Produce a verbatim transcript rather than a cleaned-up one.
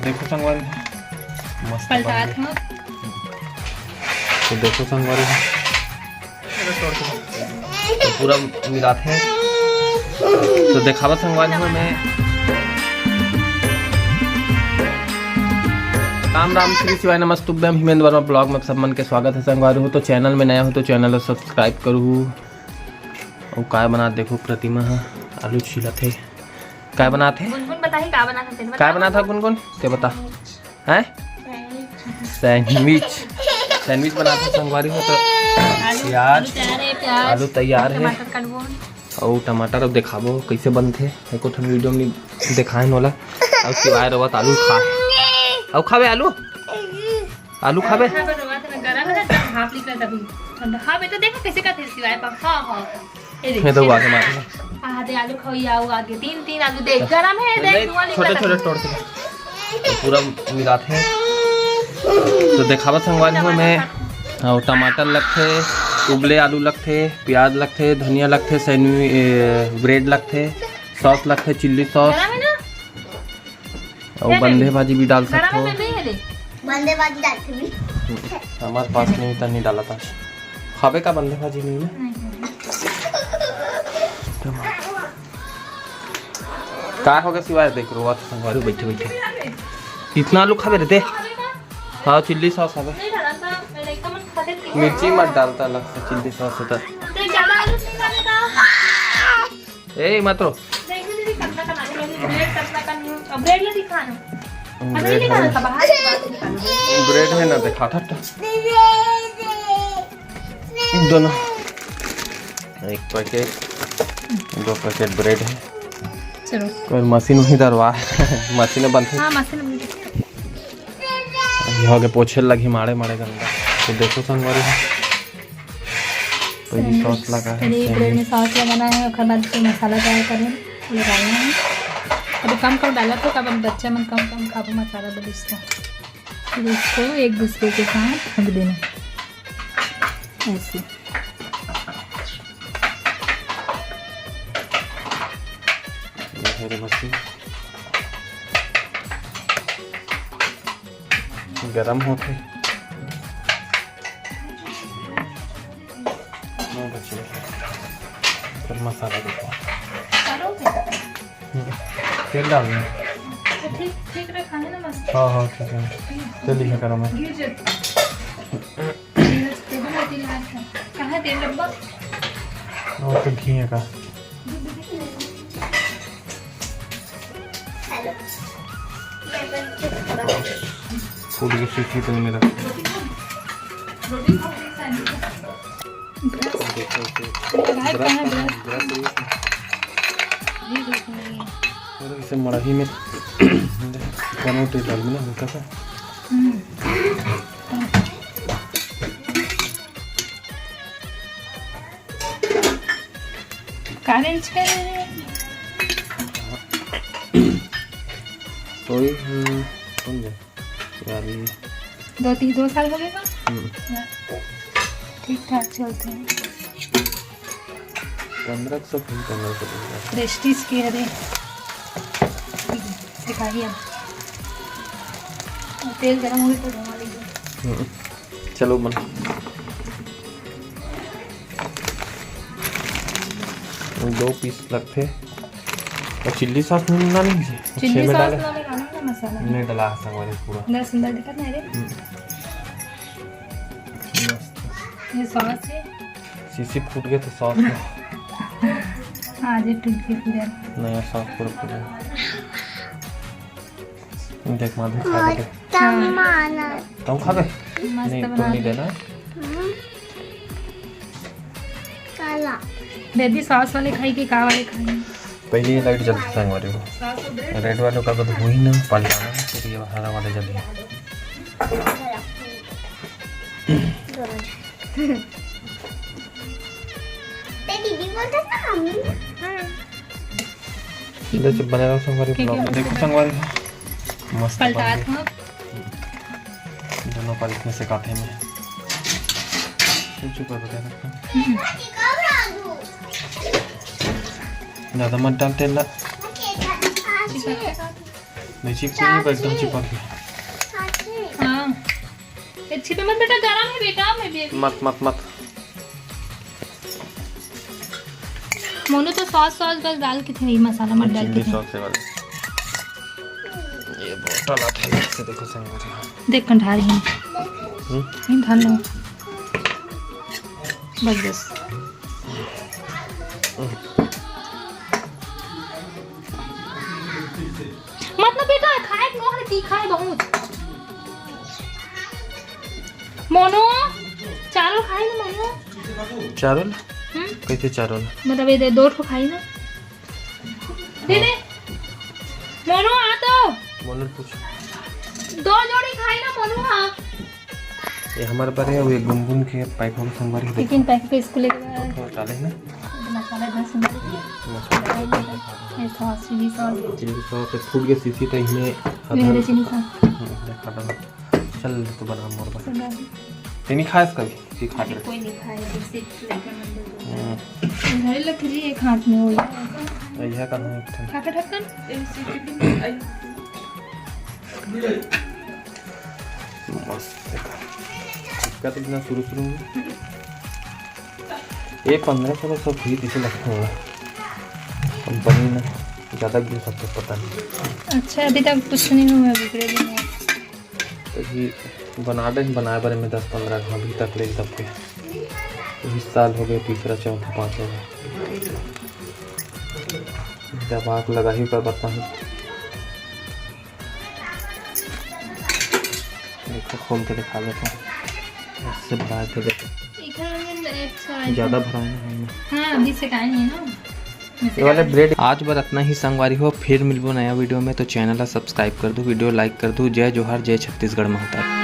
देखो संगवारी, मस्त पलटात बन गे। तो देखो संगवारी, तो पूरा मिलात हे, तो देखावत संगवारी हो मैं। राम राम, श्री शिवाय नमस्तुभ्यम, हिमेंद्र वर्मा ब्लॉग में आप सब मन के स्वागत है संगवारी हो। तो चैनल में नया हो तो चैनल ला सब्सक्राइब करू। अउ काय बनात, देखो प्रतिमा ह आलू छीलत हे। काय बनात हे? गुनगुन बताही का बनात हे तेन, काय बता। बनात हे गुनगुन? ते बता। हैं? सैंडविच। सैंडविच बनात हे संगवारी हो तो आलू, प्याज, आलू तैयार हे, प्याज, आलू तैयार हे। टमाटर कटबो। अउ टमाटर अब देखाबो कइसे बनथे। एको ठन वीडियो में देखाए नोला। अउ शिवाय रवत आलू खा। अउ खाबे आलू? आलू खाबे? खाबे रवत ना, गरम हे ना, एकदम भाप निकलत अभी। ठंडा। हाँ बेटा, देखो कइसे करथे शिवाय पा। हाँ, हाँ। ये देख, ये तो ये आगे देख। मार। आ, दे आलू खाओ, ये आओ आगे। तीन, तीन आलू देख, गरम हे, देख, नहीं, धुआं निकलत छोटे, अभी। छोटे तोड़ के। तो पूरा मिलात हे। तो देखावत संगवारी हो मैं। अउ टमाटर लगथे, उबले आलू लगथे, प्याज लगथे, धनिया लगथे, सैंडविच, ए, ब्रेड लगथे, सॉस लगथे, चिल्ली सॉस। गरम हे ना? अउ बंधे भाजी भी डाल सकथो। बंधे भाजी डालथे भी। हमारे पास नहीं था, नहीं डाला था। खाबे का बंधे भाजी नहीं ना? नहीं, नहीं। का होगे शिवाय? देख रोवत संगवारी बइठे बइठे। इतना आलू खाबे रे ते? हाँ, चिल्ली सॉस हवे। मिर्ची मत डालता, लगता चिल्ली सॉस होता। ए, मत रो। देखो दीदी, कतना कन आलू लगे, ब्रेड कतना कन, अब ब्रेड ला दिखा ना। ब्रेड है। ब्रेड है ना, दिखा था। दोनों। एक पैकेट, दो पैकेट ब्रेड है। चलो। कोई मशीन वही दरवा, मशीन बनती। हाँ, मशीन बनती। ये हो गए पोछे लगी माड़े माड़े गंदा। तो देखो संगवारी हो। पहली सॉस लगा है, पहले ब्रेड में सॉस लगाना है, ओकर बाद फिर मसाला तैयार करें, लगाना है। अभी कम कम डाला तो, काबर बच्चा मन कम कम खाबो मसाला बलिस तो। फिर इसको एक दूसरे के साथ ढक देना ऐसे। ये है रे मशीन। गरम होथे। नो बच्चे, फिर मसाला देखो। हम्म, तेल डाल दें। तो ठीक, ठीक रखा है ना मस्त? हाँ, हाँ, ठीक है। तेल ही करो मैं। गिर जाती। तेल, तेल हाथ का। कहाँ है तेल डब्बा? वो तो घी है का। फूट के सीटी तो मेरा। देखो, ब्रश कहाँ है, ब्रश? ब्रश है। ये देखो, ये। और इसे मड़ाही में कनो तेल डाल देना हल्का सा। हम्म। का रेंज करे? तो ये, हम्म, कौन दे? यार, ये दो तीन, दो साल हो गए ना? हम्म। ठीक ठाक चलते हैं। पन्द्रह सौ, फिर पन्द्रह सौ देगा। प्रेस्टीज के हरे। सिखाही अब। तेल गरम हो गया तो धुआं लग गया। हम्म। चलो मन। दो पीस लगथे। और चिल्ली सॉस नहीं मिला नहीं जी? चिल्ली सॉस डाले? ला में डालो ना मसाला। नहीं डाला है संगवारी पूरा। अंदर सुंदर दिखत नहीं रे। हम्म। मस्त। ये सॉस है। शीशी फूट गए तो सॉस में। आज ये टूट के पूरा। नया सॉस पूरा फूट गया। देख माधुरी खा के। हाँ। तम खाबे? मस्त नहीं, तुम बना नहीं दे। देना। हम्म। काला। बेबी सॉस वाले खाई कि का वाले खाई? पहले ये लाइट जलती संगवारी हो। सॉस और ब्रेड? रेड वालों का तो हुई ना, पलटाना है, फिर ये हरा वाले जल गया। दोनों। ते दीदी बोलता था हम। हाँ। ले चुप बने रहो संगवारी के, ब्लॉग के? देखो संगवारी हो। मस्त पलटात बन गए। हो। दोनों पर इसमें से काटे में। चुप चुप कर बता सकते हैं। हम्म। ज़्यादा मत डाल तेल ना। ठीक है। नहीं, चिपक नहीं, पर एकदम चिपक गया। हाँ। ये छिपे मत बेटा, गरम है बेटा, मैं भी। मत, मत, मत। मोनू तो सॉस, सॉस बस डाल के थे, मसाला मत डाल के चिल्ली थे। सॉस है वाला। ये बोतल आता है, ऐसे देखो संगवारी। देख, कंठार ही। हम्म? नहीं, ढाल लो। बस, बस। मत ना बेटा, खाए के नोहर तीखा है बहुत। मोनू, चारों खाए ना मोनू। चारों? हम्म? कैसे चारों? मतलब ये दे, दो ठो खाई ना। दे दे। मोनू, आ तो। मोनू पूछ। दो जोड़ी खाई ना मोनू, आ। ये हमारे बारे हुए गुनगुन के पैक हो संगवारी। लेकिन पैक पे इसको लेके थोड़ा डाले ना। मसाला इतना सुंदर है। मसाला ये sauce, chilli sauce. Chilli sauce से फूट के सीसी तो इसमें मेरे चिली सॉस। हम्म, देखा था। चल, तो बना मोर बना। सुंदर। तेनी खाए इसका भी, ये खा ले। कोई नहीं खाए, सिर्फ लेकर मंदिर को। हम्म। भाई लकड़ी एक हाथ में हो गया। तो यह कहाँ है? खा के ढक्कन। मस्त है। इसका तो इतना शुरू शुरू में ये पन्द्रह सौ का सब फ्री जैसे लगता होगा। कंपनी में ज़्यादा भी हो सकता है, पता नहीं। अच्छा, अभी तक कुछ नहीं हुआ, बिगड़े भी नहीं। तो ये बना दे, बनाए बारे में दस पन्द्रह घंटा अभी तक ले तब के। तो इस साल हो गए, तीसरा, चौथा, पाँचवा। जब आग लगा ही पर बताऊँ। देखो, खोल के दिखा देता हूँ। ऐसे भरा के देखो। इधर में अच्छा है। ज़्यादा भरा है ना हमने। हाँ, अभी से टाइम है ना। ये वाले ब्रेड। आज बर अतना ही संगवारी हो, फिर मिलबो नया वीडियो में। तो चैनल ला सब्सक्राइब कर दो, वीडियो लाइक कर दो। जय जोहार, जय छत्तीसगढ़ महतारी।